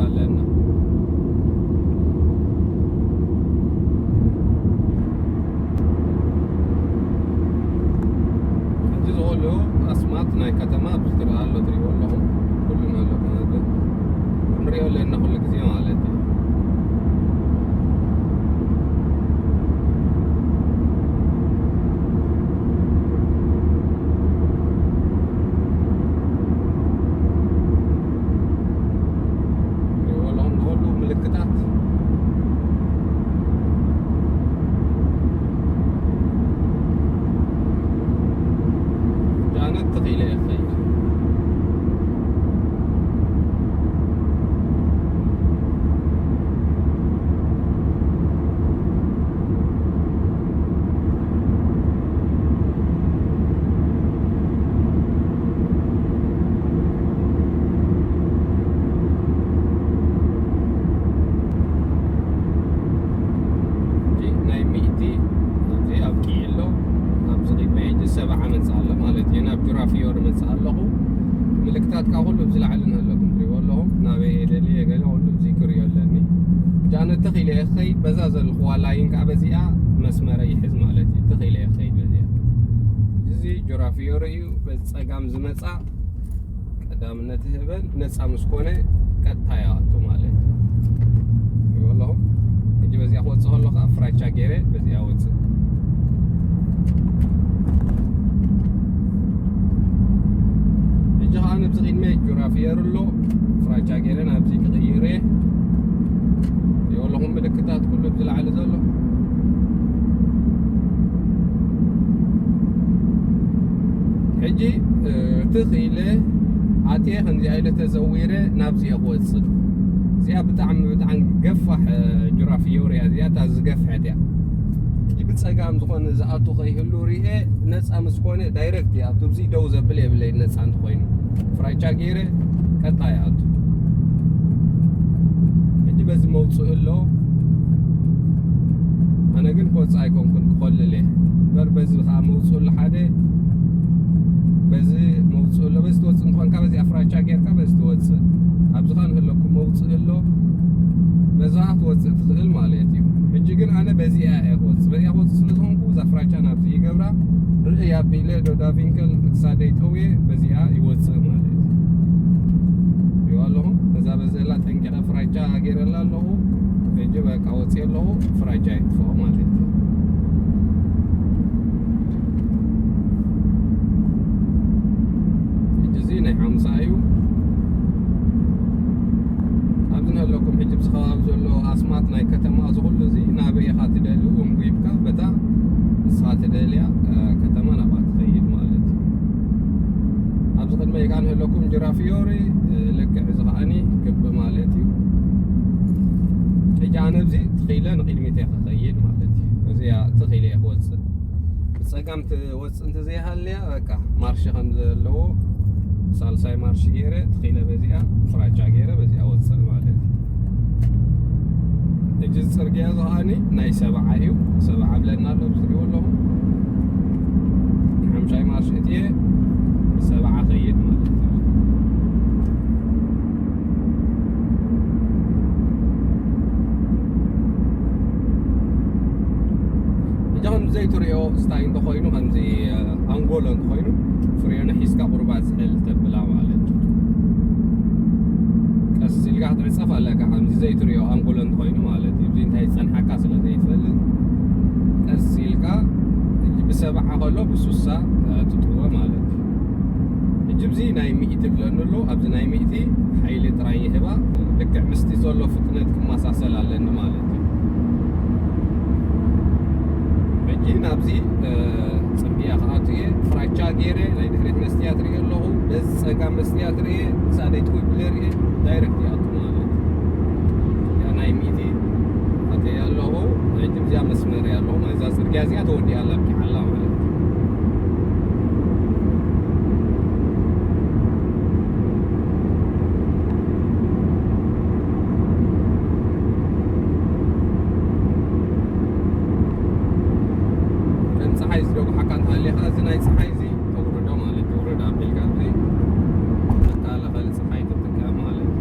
ኣለና። ሕጂ ዝኸሉ ኣስማት ናይ ከተማ ኣብዚ ትርአ ኣሎ፣ ትሪእዎ ኣለኹም። ኩሉ ኣሎ፣ ክንሪኦ ኣለና ኩሉ ግዜ ማለት እዩ። ይወሎም ዝኸሉ ምልክታት። ጃነት ትኽኢለ እየ ክኸይድ። ሕጂ ናይ ሚእቲ ኣብዚ ኣብቂዑ ኣሎ። ኣብዚ ቅድሚ ሕጂ ሰብዓ መጽእ ኣሎ ማለት እዩ። ናብ ጁራፊዮር መጽእ ኣለኹ። ምልክታት ካብ ኩሉ ኣብዚ ላዕሊ ንህለኩም ትሪእዎ ኣለኹም። ናበይ እየ ደልየ ገለ ኩሉ እዚ ክሪኦ ኣለኒ። ጃነት ተኺለ እየ ክኸይድ፣ በዛ ዘልኽዋ ላይን ከዓ በዚኣ መስመረ ይሕዝ ማለት እዩ። ተኺለ እየ ክኸይድ በዚኣ። እዚ ጁራፊዮር እዩ። በዚ ጸጋም ዝመጻ ቀዳምነት ይህበን። ነጻ ምስ ኮነ ቀጥታ ይኣቱ ማለት እዩ። ይብሎ ኣለኹ። ሕጂ በዚኣ ክወጽእ ከሎ ከዓ ፍራቻ ገይረ በዚኣ ወጽእ። ሕጂ ከዓ ነብዚ ቅድመ ጁራፊየር ኣሎ። ፍራቻ ገይረ ናብዚ ክቕይር እየ። ይብሎ ኣለኹም ምልክታት ኩሉ ብዝለዓለ ዘሎ። ሕጂ፣ እ፣ ትኽ ኢለ ኣትየ ከምዚኣ ኢለ ተዘዊረ ናብዚኣ ክወፅእ። እዚኣ ብጣዕሚ፣ ብጣዕሚ ገፋሕ፣ እ፣ ጁራፊዮር እያ። እዚኣ እታ ዝገፍሐት እያ። ሕጂ ብፀጋም ዝኾነ ዝኣቱ ከይህሉ ርኤ፣ ነፃ ምስ ኮነ ዳይሬክት እያ። ኣብቲ ደው ዘብል የብለይ ነፃ እንተኾይኑ። ፍራቻ ገይረ ቀጣይ ይኣቱ። ሕጂ በዚ መውፅእ ኣሎ። ኣነ ግን ክወፅእ ኣይኮንኩን፣ ክኸልል እየ። እምበር በዚ ከዓ መውፅእ ኣሎ ሓደ፣ በዚ መውፅእ ኣሎ። በዚ ትወፅእ እንተኾንካ በዚኣ ፍራቻ ጌርካ በዚ ትወፅእ። ኣብዚ ከዓ ንህለኩም መውፅእ ኣሎ። በዛ ክትወፅእ ትኽእል ማለት እዩ። ሕጂ ግን ኣነ በዚኣ እየ ክወፅእ። በዚኣ ክወፅእ ስለ ዝኾንኩ እዛ ፍራቻ ናብዚ ይገብራ። ርእይ ኣቢለ ዶዳ ቪንከል ክሳደይ ጠውየ በዚኣ ይወፅእ ማለት እዩ። ሪኦ ኣለኹ። ነዛ በዘላ ጠንቂቐ ፍራቻ ገይረላ ኣለኹ። ሕጂ በቃ ወፅየ ኣለኹ። ፍራቻ የጥፍኦ ማለት እዩ። ሕጂ እዚ ናይ ሓምሳ እዩ። ኣብዚ ንህለኩም ሕጂ ኣብዚ ከባቢ ዘሎ ኣስማት ናይ ከተማ እዚ ኩሉ እዚ ናበይ ኢኻ ትደሊ? ወንጉይብካ በታ ንስኻ ትደልያ፣ እ፣ ከተማ ናብኣ ትኸይድ ማለት እዩ። ኣብዚ ቅድመይ ከኣ ንህለኩም ጅራፊዮሪ፣ እ፣ ልክዕ እዚ ከኣኒ ክቢ ማለት እዩ። ሕጂ ኣነ ኣብዚ ትኽኢለ ንቕድሚት እየ ክኸይድ ማለት እዩ። እዚኣ ትኽኢለ እየ ክወፅእ። ብፀጋም ትወፅእ እንተዘይሃልያ በቃ ማርሽ ከም ዘለዎ ሳልሳይ ማርሽ ገይረ ትኽኢለ በዚኣ ፍራቻ ገይረ በዚኣ ወፅእ ማለት እዩ። ሕጂ እዚ ፅርግያ እዚ ከኣኒ ናይ ሰብዓ እዩ። ሰብዓ ብለና ኣሎ፣ ትሪእዎ ኣለኹም። ሓምሻይ ማርሽ እትየ ሰብዓ ኸይድ ማለት እዩ። ሕጂ ከም ዘይትሪኦ ስታይ እንተኾይኑ፣ ከምዚ፣ እ፣ ኣንጎሎ እንተኾይኑ፣ ፍሬኑ ሒዝካ ቁርባ ዝሕል ተብላ ማለት እዩ። ቀስ ኢልካ ክትዕጸፍ ኣለካ፣ ከምዚ ዘይትሪኦ ኣንጎሎ እንተኾይኑ ማለት እዩ። እዚ እንታይ ዝጸንሓካ ስለ ዘይትፈልጥ፣ ቀስ ኢልካ ሕጂ ብሰብዓ ከሎ ብሱሳ፣ እ፣ ትጥወ ማለት እዩ። ሕጂ ኣብዚ ናይ ሚእቲ ብለኒ ኣሎ፣ ኣብዚ ናይ ሚእቲ ሓይሊ ጥራይ ይህባ። ልክዕ ምስቲ ዘሎ ፍጥነት ክመሳሰል ኣለኒ ማለት እዩ። ሕጂ ናብዚ፣ እ፣ ጽርግያ ክኣቱ እየ። ፍራቻ ገይረ ናይ ድሕሪት መስትያት ርእየ ኣለኹ። በዚ ጸጋም መስትያት ርእየ፣ ሳደይ ትውብል ርእየ፣ ዳይሬክት ይኣቱ ማለት እዩ። ያ ናይ ሚእቲ ኣተየ ኣለኹ። ሕጂ እዚኣ መስመር እያ ኣለኹ። ናይዛ ጽርግያ እዚኣ ተወዲኣ ኣላ፣ ኣብቂዓ ኣላ ማለት እዩ። ከም ፀሓይ ዝደጉሓካ እንተሃልየ ከዓ እዚ ናይ ፀሓይ እዚ ተውርዶ ማለት እዩ። ተውርዶ ኣቢልካ እንታይ መከላኸሊ ፀሓይ ትጥቀም ማለት እዩ።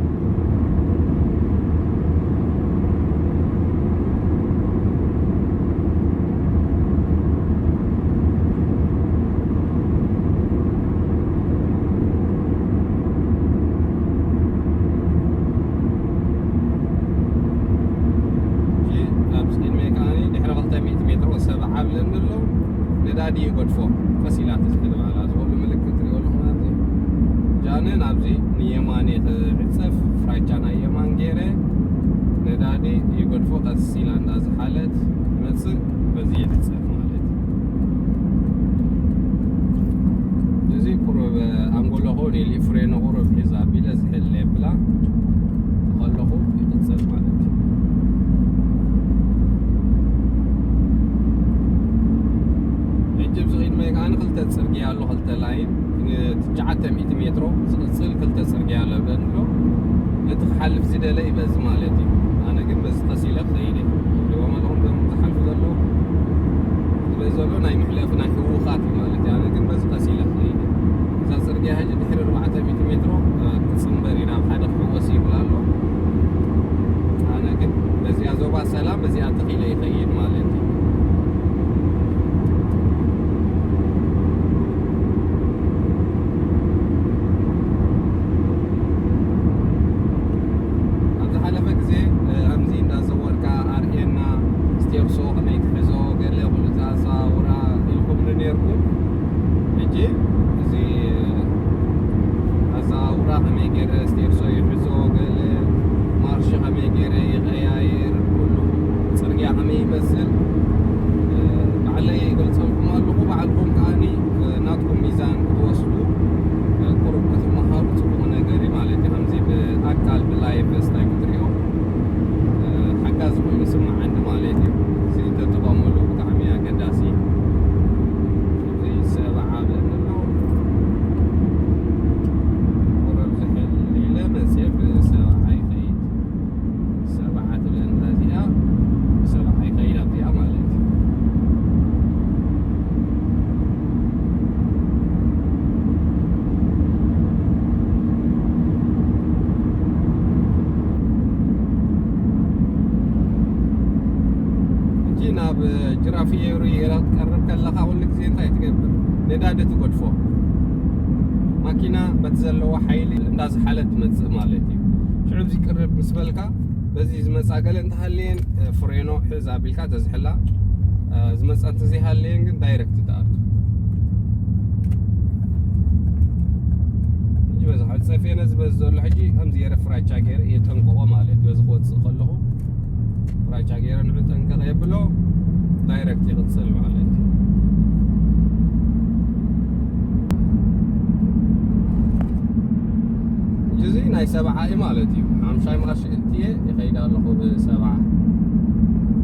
ነዳዲ ይገድፎ። ቀስ ኢላ ትዝሕል ባላ ዝኸሉ ምልክት ትሪኦ ኣለኹም ኣብዚ። ጃነ ናብዚ ንየማን ክዕጸፍ፣ ፍራቻ ናይ የማን ገይረ፣ ነዳዲ ይገድፎ። ቀስ ኢላ እንዳዝሓለት ትመጽእ፣ በዚ ይዕጸፍ ማለት። እዚ ቁሩብ ኣንጎሎ ክኸውን ኢሉ፣ ፍሬኖ ቁሩብ ሒዛ ኣቢለ ዝሕል የብላ ከለኹ ይቕጽል ማለት እዩ። ሕጂ ኣብዚ ቅድመይ ከኣ ንክልተ ጽርግያ ኣሎ፣ ክልተ ላይን፣ ትሽዓተ ሚእቲ ሜትሮ ዝቕጽል ክልተ ጽርግያ ኣሎ ብለን ኣሎ። እቲ ክሓልፍ ዝደለ እዩ በዚ ማለት እዩ። ኣነ ግን በዚ ቀስ ኢለ ክኸይድ እየ። ሪኦም ኣለኹም ከም ዝሓልፉ ዘለዉ። ዝበይ ዘሎ ናይ መሕለፊ ናይ ህውኻት እዩ ማለት እዩ። ኣነ ግን በዚ ቀስ ኢለ ክኸይድ እየ። እዛ ጽርግያ ሕጂ ድሕሪ ኣርባዕተ ሚእቲ ሜትሮ፣ እ፣ ክጽንበር እዩ፣ ናብ ሓደ ክሕወስ ይብል ኣሎ። ኣነ ግን በዚኣ ዞባ ሰላም በዚኣ ተኺለ ይኸይድ ማለት እዩ። ኣብ ዝሓለፈ ግዜ፣ እ፣ ከምዚ እንዳዘወርካ ኣርእየና፣ ስቴርሶ ከመይ ትሕዞ፣ ገለ ኩሉ እዛ ኣዘዋውራ ኢልኩምኒ ነይርኩም። ሕጂ እዚ ኣዘዋውራ ከመይ ገይረ ስቴርሶ ይሕዞ፣ ገለ ማርሽ ከመይ ገይረ ይቐያይር፣ ኩሉ ጽርግያ ከመይ ይመስል፣ እ፣ ባዕለይ ይገልጸልኩም ኣለኹ። ባዕልኹም ከኣኒ፣ እ፣ ናትኩም ሚዛን ክትወስዱ፣ እ፣ ቁሩብ ክትመሃሩ ጽቡቕ ነገር እዩ ማለት እዩ። ከምዚ ብኣካል ብላይቭ ስታይ ክትሪኦ፣ እ፣ ሓጋዚ ኮይኑ ይስምዓኒ ማለት እዩ። እዚ ተጠቐመሉ፣ ብጣዕሚ ኣገዳሲ። እዚ ሰብዓ ብለን ኣሎ። ቁሩብ ዝሕል ኢለ መጽየ ብሰብዓ ይኸይድ። ሰብዓ ትብለን እዚኣ ብሰብዓ ይኸይድ ኣብዚኣ ማለት እዩ። ሕጂ ናብ ጅራፍ ኤሪ ኤራ ክትቀርብ ከለኻ ኩሉ ግዜ እንታይ ትገብር? ነዳዲ ትገድፎ። ማኪና በቲ ዘለዎ ሓይሊ እንዳዝሓለት ትመጽእ ማለት እዩ። ሽዑ እዚ ቅርብ ምስ በልካ፣ በዚ ዝመጻ ገለ እንተሃልየን፣ እ፣ ፍሬኖ ሕዝ ኣቢልካ ተዝሕላ፣ እ፣ ዝመጻ እንተዘይሃልየን ግን ዳይረክት ትኣቱ። ሕጂ በዚ ክዕጸፍ እየ ነዚ በዚ ዘሎ ሕጂ ከምዚ ገይረ ፍራቻ ገይረ እየ ጠንቀቖ ማለት እዩ። በዚ ክወጽእ ከለኹ ፍራቻ ገይረ ንዑ ጠንቀቕ የብሎ፣ ዳይረክት ይቕጽል ማለት እዩ። ሕጂ እዚ ናይ ሰብዓ እዩ ማለት እዩ። ሓምሻይ ማርሽ እየ ይኸይድ ኣለኹ ብሰብዓ።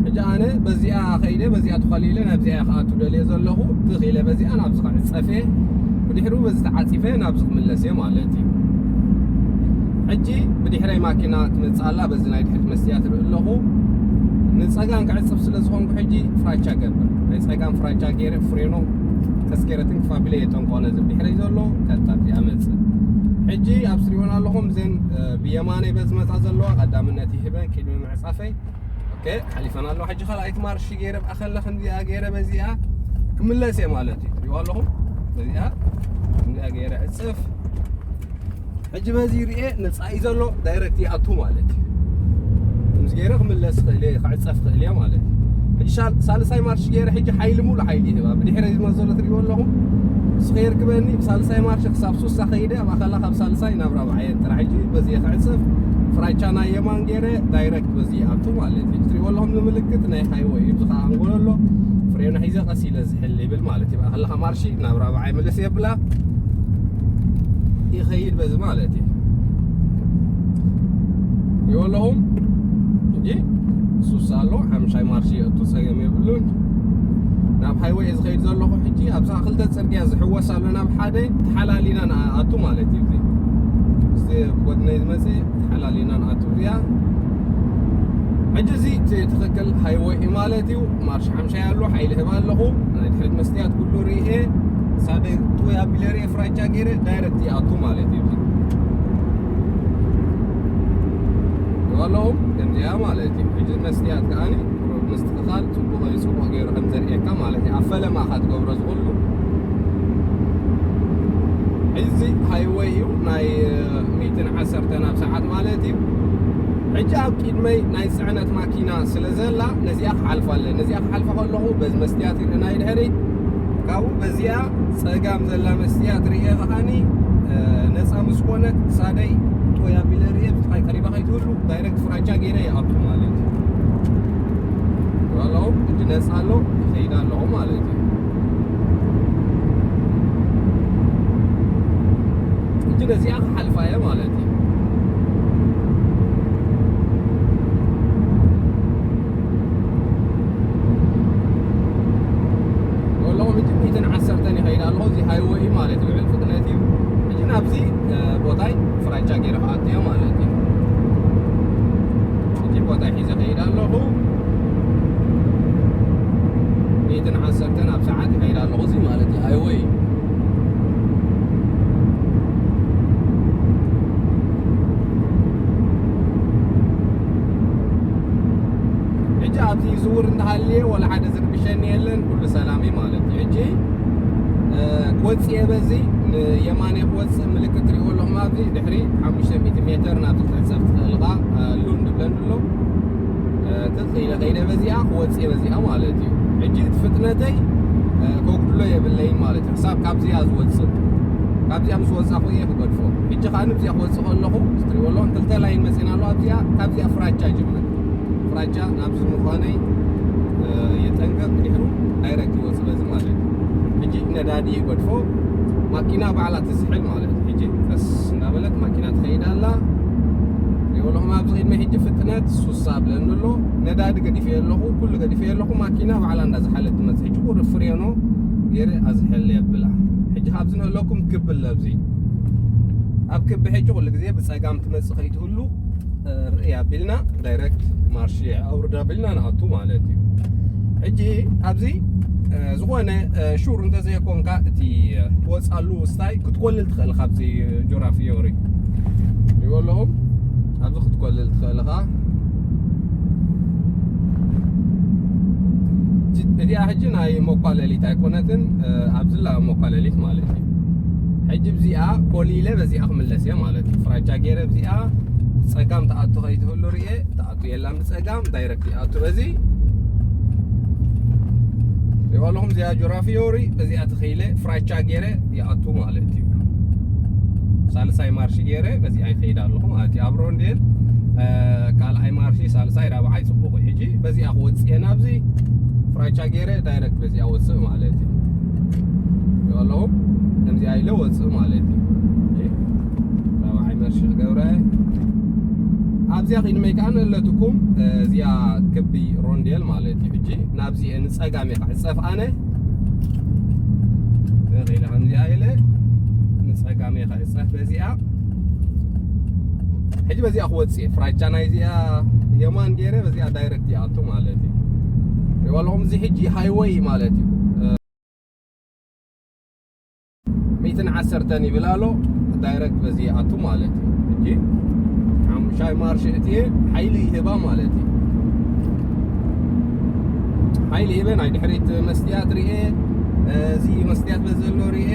ሕጂ ኣነ በዚኣ ከይደ፣ በዚኣ ትኸሊለ፣ ናብዚኣ ክኣቱ ደልየ ዘለኹ፣ ትኽ ኢለ በዚኣ ናብዚ ክዕጸፍ እየ። ብድሕሪኡ በዚ ተዓጺፈ ናብዚ ክምለስ እየ ማለት እዩ። ሕጂ ብድሕረይ ማኪና ትመጽእ ኣላ፣ በዚ ናይ ድሕሪት መስትያት ርኢ ኣለኹ። ንጸጋም ክዕጽፍ ስለ ዝኾንኩ ሕጂ ፍራቻ ገብር። ናይ ጸጋም ፍራቻ ገይረ ፍሬኖ ቀስ ገይረ ትንክፍ ኣቢለ እየ ጠንቆ ነዚ ብድሕረይ ዘሎ ቀጥታ ኣብዚኣ መጽእ። ሕጂ ኣብ ስሪወን ኣለኹም እዘን፣ እ፣ ብየማነይ በዚ መጻ ዘለዋ ቀዳምነት ይህበን ቅድሚ ምዕጻፈይ። ኦኬ፣ ሓሊፈን ኣለዋ። ሕጂ ካልኣይቲ ማርሽ ገይረ ብኣኸላ ክንዲኣ ገይረ በዚኣ ክምለስ እየ ማለት እዩ። ትሪእዋ ኣለኹም? በዚኣ ክንዲኣ ገይረ ዕጽፍ። ሕጂ በዚ ርኤ ነጻ እዩ ዘሎ፣ ዳይረክት ይኣቱ ማለት እዩ። ከምዚ ገይረ ክምለስ ክእል እየ፣ ክዕጸፍ ክእል እየ ማለት እዩ። ሕጂ ሻል-፣ ሳልሳይ ማርሽ ገይረ ሕጂ ሓይሊ፣ ሙሉ ሓይሊ ይህባ። ብድሕረ ዝመ ዘሎ ትሪእዎ ኣለኹም። እሱ ከየርክበኒ ብሳልሳይ ማርሽ ክሳብ ሱሳ ከይደ፣ ኣብ ኣኸላ ካብ ሳልሳይ ናብ ራብዓየ ጥራሕ ሕጂ በዚ ክዕጸፍ፣ ፍራቻ ናይ የማን ገይረ ዳይረክት በዚ ይኣቱ ማለት እዩ። ትሪእዎ ኣለኹም ንምልክት ናይ ሃይወይ እዩ። እዚ ከዓ ኣንጎሎ ኣሎ። ፍሬኑ ሒዘ ቀስ ኢለ ዝሕል ይብል ማለት እዩ። ብኣኸላ ማርሽ ናብ ራብዓይ ምልስ የብላ። ይኸይድ በዚ ማለት እዩ። ይወለኹም እንጂ ሱስ ኣሎ፣ ሓምሻይ ማርሽ የእቱ፣ ጸገም የብሉን። ናብ ሃይወይ ዝኸይድ ዘለኹ ሕጂ ኣብዛ ክልተ ጽርግያ ዝሕወስ ኣሎ፣ ናብ ሓደ ተሓላሊና ንኣቱ ማለት እዩ። እዚ ምስቲ ጎድነይ ዝመጽእ ተሓላሊና ንኣቱ እዚኣ። ሕጂ እዚ እቲ ትኽክል ሃይወይ እዩ ማለት እዩ። ማርሽ ሓምሻይ ኣሎ፣ ሓይሊ ህብ ኣለኹ። ናይ ድሕሪት መስትያት ኩሉ ርኤ፣ ሳደይ ጥወይ ኣቢለ ርኤ፣ ፍራቻ ገይረ ዳይረክት ይኣቱ ማለት እዩ። ይዋለኹም ከምዚኣ ማለት እዩ። ሕጂ መስትያት ከኣኒ ቁሩብ ምስትኽኻል ጽቡቕ እዩ፣ ጽቡቕ ገይሩ ከም ዘርእየካ ማለት እዩ። ኣብ ፈለማ ኢኻ ትገብሮ ዝኽሉ። እዚ ሃይወይ እዩ፣ ናይ ሚእትን ዓሰርተን ኣብ ሰዓት ማለት እዩ። ሕጂ ኣብ ቅድመይ ናይ ጽዕነት ማኪና ስለ ዘላ ነዚኣ ክሓልፋ ኣለ። ነዚኣ ክሓልፋ ከለኹ በዚ መስትያት ይርኢ ናይ ድሕሪት ካብኡ በዚኣ ጸጋም ዘላ መስትያት ርእየ ከዓኒ፣ እ፣ ነጻ ምስ ኮነት ክሳደይ ጦይ ኣቢለ ርእየ፣ ብጥራይ ቀሪባ ከይትህሉ ዳይረክት ፍራቻ ገይረ ይኣቱ ማለት እዩ። ኣለኹ፣ ሕጂ ነጻ ኣሎ፣ ይኸይድ ኣለኹ ማለት እዩ። ሕጂ ነዚኣ ክሓልፋ እየ ማለት እዩ። ወላኹም ሕጂ ሚእትን ዓሰርተን ይኸይድ ኣለኹ። እዚ ሃይወይ ማለት እዩ፣ ልዑል ፍጥነት እዩ። ሕጂ ናብዚ፣ እ፣ ቦታይ ፍራቻ ገይረ ክኣቱ እየ ማለት እዩ። ሕጂ ቦታይ ሒዘ ከይድ ኣለኹ። ሚእትን ዓሰርተን ኣብ ሰዓት ይኸይድ ኣለኹ። እዚ ማለት እዩ ሃይወይ እዩ። ሕጂ ኣብዚ ዝውር እንተሃልየ ወላ ሓደ ዝርብሸኒ የለን፣ ኩሉ ሰላም እዩ ማለት እዩ። ሕጂ፣ እ፣ ክወፅእ እየ በዚ ንየማነ ክወፅእ ምልክት ትሪእዎ ኣለኹም። ኣብዚ ድሕሪ ሓሙሽተ ሚእቲ ሜትር ናብዚ ክትዕፀፍ ትኽእል ኢኻ፣ እ፣ ሉን ድብለኒ ኣሎ። እ፣ ተት ኢለ ከይደ በዚኣ ክወፅእ እየ በዚኣ ማለት እዩ። ሕጂ እቲ ፍጥነተይ፣ እ፣ ከጉድሎ የብለይን ማለት እዩ። ክሳብ ካብዚኣ ዝወፅእ፣ ካብዚኣ ምስ ወፃኹ እየ ክገድፎ። ሕጂ ከዓ ንብዚኣ ክወፅእ ከለኹ፣ ትሪእዎ ኣለኹም፣ ክልተ ላይን መፂና ኣለዋ። ኣብዚኣ፣ ካብዚኣ ፍራቻ ይጅምር። ፍራቻ ናብዚ ምዃነይ፣ እ፣ የጠንቅቕ። ድሕሩ ዳይረክት ይወፅእ በዚ ማለት እዩ። ሕጂ ነዳዲ ይገድፎ፣ ማኪና ባዕላ ትዝሕል ማለት እዩ። ሕጂ ቀስ እንዳበለት ማኪና ትኸይድ ኣላ። ይብለኹም ኣብዚ ቅድሚ ሕጂ ፍጥነት ሱሳ ብለኒ ኣሎ። ነዳዲ ገዲፈ ኣለኹ፣ ኩሉ ገዲፈ ኣለኹ። ማኪና ባዕላ እንዳዝሓለት ትመጽእ። ሕጂ ቁሩብ ፍሬኖ ገይረ ኣዝሕል የብላ። ሕጂ ካብዚ ንህለኩም ክብል ኣብዚ ኣብ ክቢ ሕጂ ኩሉ ግዜ ብጸጋም ትመጽእ ከይትህሉ፣ እ፣ ርእይ ኣቢልና ዳይረክት ማርሽ ኣውርድ ኣቢልና ንኣቱ ማለት እዩ። ሕጂ ኣብዚ፣ እ፣ ዝኾነ፣ እ፣ ሹር እንተዘይኮንካ እቲ፣ እ፣ ትወጻሉ ስታይ ክትኮልል ትኽእል ኢኻ። ኣብዚ ጆራ ፊዮሪ ይብለኹም ኣብዚ ክትኮልል ትኽእል ኢኻ። እዚኣ ሕጂ ናይ መኳለሊት ኣይኮነትን፣ እ፣ ኣብዚላ መኳለሊት ማለት እዩ። ሕጂ ብዚኣ ኮሊለ በዚኣ ክምለስ እየ ማለት እዩ። ፍራቻ ገይረ ብዚኣ ጸጋም ትኣቱ ከይትህሉ ርእየ፣ ትኣቱ የላን ብጸጋም፣ ዳይረክት ይኣቱ በዚ። ይበለኹም እዚኣ ጆራ ፊዮሪ በዚኣ ተኸይለ ፍራቻ ገይረ ይኣቱ ማለት እዩ። ሳልሳይ ማርሺ ገይረ በዚኣ ይኸይድ ኣለኹ ማለት እዩ። ኣብ ሮንዴል፣ እ፣ ካልኣይ ማርሺ፣ ሳልሳይ፣ ራብዓይ ጽቡቕ እዩ። ሕጂ በዚኣ ክወጽእ እየ ናብዚ ፍራቻ ገይረ ዳይረክት በዚኣ ወጽእ ማለት እዩ። ይበለኹም ከምዚኣ ኢለ ወጽእ ማለት እዩ። ሕጂ ራብዓይ ማርሺ ክገብረ ኣብዚኣ ቅድመይ ከኣ ነለትኩም፣ እ፣ እዚኣ ክቢ ሮንዴል ማለት እዩ። ሕጂ ናብዚ ንጸጋም እየ ክዕጸፍ ኣነ። ተኺለ ከምዚኣ ኢለ ንጸጋም እየ ክዕጸፍ በዚኣ። ሕጂ በዚኣ ክወጽእ እየ። ፍራቻ ናይዚኣ የማን ገይረ በዚኣ ዳይረክት ይኣቱ ማለት እዩ። ሪእዋ ኣለኹም፣ እዚ ሕጂ ሃይወይ ማለት እዩ። ሚእትን ዓሰርተን ይብል ኣሎ፣ ዳይረክት በዚ ይኣቱ ማለት እዩ። ሕጂ ሓሙሻይ ማርሽ እትየ ሓይሊ ይህባ ማለት እዩ። ሓይሊ ሂበ ናይ ድሕሪት መስትያት ርኤ፣ እዚ መስትያት በዚ ዘሎ ርኤ፣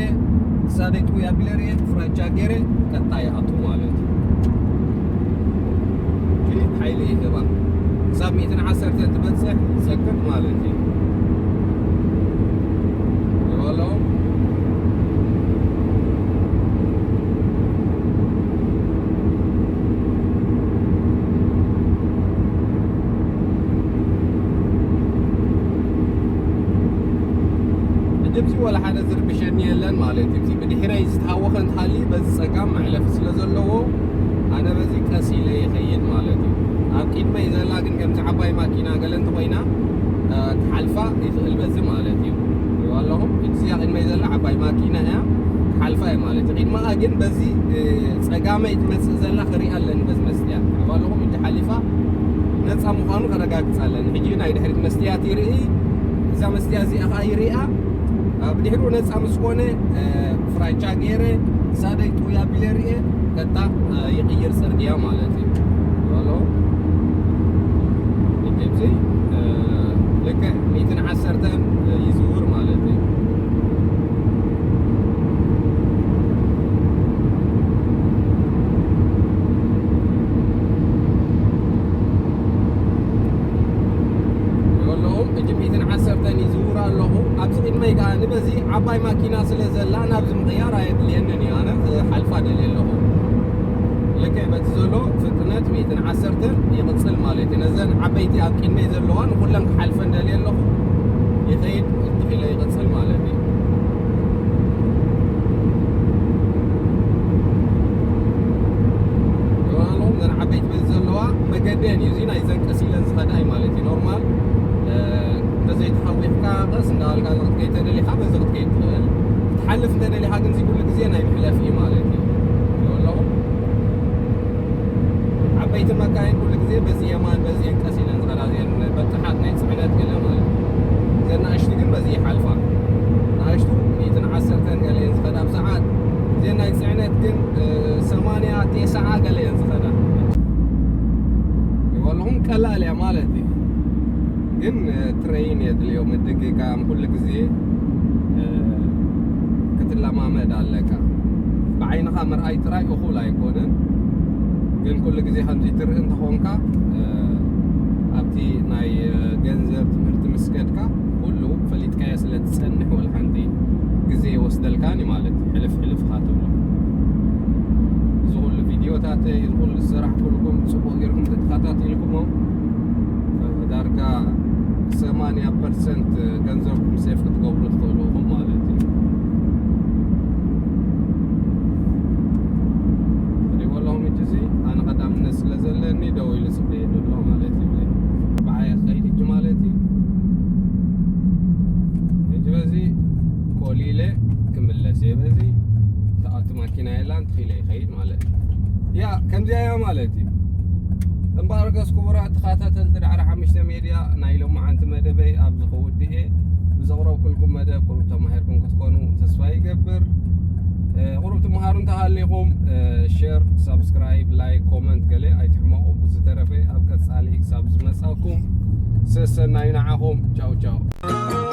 ክሳደይ ጥውይ ኣቢለ ርኤ፣ ፍራቻ ገይረ ቀጣይ ይኣቱ ማለት እዩ። ሕጂ ሓይሊ ይህባ። ክሳብ ሚእትን ዓሰርተን ትበጽሕ ይጸቅጥ ማለት እዩ። ይበሎ። ሕጂ ኣብዚ ወላ ሓደ ዝርብሸኒ የለን ማለት እዩ። እዚ ብድሕረይ ዝተሃወኸ እንተሃልዩ በዚ ጸጋም መዕለፊ ስለ ዘለዎ ኣነ በዚ ቀስ ኢለ ይኸይድ ማለት እዩ። ኣብ ቅድመይ ዘላ ግን ከምዚ ዓባይ ማኪና ገለ እንተኾይና፣ እ፣ ክሓልፋ ይኽእል በዚ ማለት እዩ። ሪእዋ ኣለኹም? እዚኣ ቅድመይ ዘላ ዓባይ ማኪና እያ፣ ክሓልፋ እየ ማለት እዩ። ቅድመኣ ግን በዚ፣ እ፣ ጸጋመይ ትመጽእ ዘላ ክሪኣ ኣለኒ በዚ መስትያት። ሪእዋ ኣለኹም? ሕጂ ሓሊፋ ነጻ ምዃኑ ከረጋግጽ ኣለኒ። ሕጂ ናይ ድሕሪት መስትያት ይርኢ፣ እዛ መስትያት እዚኣ ኸኣ ይሪኣ። ኣብ ድሕሪኡ ነጻ ምስ ኮነ፣ እ፣ ፍራቻ ገይረ፣ ክሳደይ ጥውይ ኣቢለ ርኤ፣ ቀጣ፣ እ፣ ይቕይር ጽርግያ ማለት እዩ። ኣሎ። ሕጂ ኣብዚ፣ እ፣ ልክዕ ሚእትን ዓሰርተን ይዝውር ማለት እዩ። ይበለኹም፣ ሕጂ ሚእትን ዓሰርተን ይዝውር ኣለኹ። ኣብዚ ቅድመ ከኣ ንበዚ ዓባይ ማኪና ስለ ዘላ ናብዚ ምቕያር ኣየድልየንን እዩ። ኣነ ክሓልፋ ደልየ ኣለኹ። ልክዕ በቲ ዘሎ ፍጥነት ሚእትን ዓሰርተን ይቕጽል ማለት እዩ። ነዘን ዓበይቲ ኣብ ቅድመይ ዘለዋ ንኹለን ክሓልፈን ደልየ ኣለኹ። ይኸይድ፣ ትኺለ ይቕጽል ማለት እዩ። ይባሃሎም ዘን ዓበይቲ በዚ ዘለዋ መገደን እዩ። እዚ ናይ ዘን ቀስ ኢለን ዝኸዳ እዩ ማለት እዩ። ኖርማል፣ እ፣ እንተዘይተኸዊፍካ ቀስ እንዳበልካ ክትከይድ ተደሊኻ በዚ ክትከይድ ትኽእል። ክትሓልፍ እንተደሊኻ ግን እዚ ኩሉ ግዜ ናይ መሕለፊ እዩ ማለት እዩ። ይበለኹም። ዓበይቲ መካይን ኩሉ ግዜ በዚ የማን በዚአን ቀስ ኢለን ዝኸዳ፣ እዚአን በጣሓት ናይ ጽዕነት ገለ ማለት እዩ። እዘን ንኣሽቱ ግን በዚ ይሓልፋ። ንኣሽቱ ሚእትን ዓሰርተን ገለ እየን ዝኸዳ ብሰዓት። እዚአን ናይ ጽዕነት ግን፣ እ፣ ሰማንያ፣ ቴስዓ ገለ እየን ዝኸዳ። ይበልኹም ቀላል እያ ማለት እዩ። ግን፣ እ፣ ትሬን የድልዮ፣ ምድግጋም፣ ኩሉ ግዜ፣ እ፣ ክትለማመድ ኣለካ። ብዓይንኻ ምርኣይ ጥራይ እኹል ኣይኮነን። ግን ኩሉ ግዜ ከምዚ ትርኢ እንተኾንካ፣ እ፣ ኣብቲ ናይ፣ እ፣ ገንዘብ ትምህርቲ ምስ ከድካ፣ ኩሉ ፈሊጥካዮ ስለ ትጸንሕ፣ ወላ ሓንቲ ግዜ ይወስደልካን እዩ ማለት እዩ። ሕልፍ ሕልፍ ኢኻ ትብሎ። እዚ ኩሉ ቪድዮታተይ፣ እዚ ኩሉ ዝሰራሕኩልኩም፣ ጽቡቕ ጌርኩም ተተኸታቲልኩሞ፣ ዳርጋ ሰማንያ ፐርሰንት ገንዘብኩም ሴፍ ክትገብሩ ትኽእሉ ኢኹም ማለት እዩ። ሪእዎ ኣለኹም፣ ሕጂ እዚ ኣነ ቀዳምነት ስለ ዘለኒ ደው ኢሉ ጽበየኒ ኣሎ ማለት እዩ። ብዓይ ክኸይድ ሕጂ ማለት እዩ። ሕጂ በዚ ኮሊለ ክምለስ እየ። በዚ ተኣቱ ማኪና የላን፣ ትኺለ ይኸይድ ማለት እዩ። ያ፣ ከምዚኣ እያ ማለት እዩ። እምበኣርከስ ክቡራት ተኸታተልቲ ዳዕሮ ሓሙሽተ ሜድያ፣ ናይ ሎማዓንቲ መደበይ ኣብዚ ክውድእ እየ። ብዘቕረብኩልኩም መደብ ቁሩብ ተማሂርኩም ክትኮኑ ተስፋ ይገብር። እ፣ ቁሩብ ትምሃሩ እንተሃሊኹም፣ እ፣ ሼር፣ ሳብስክራይብ፣ ላይክ፣ ኮመንት ገለ ኣይትሕመቑ። ብዝተረፈ ኣብ ቀጻሊ ክሳብ ዝመጻኩም ሰሰናዩ ንዓኹም። ቻው ቻው።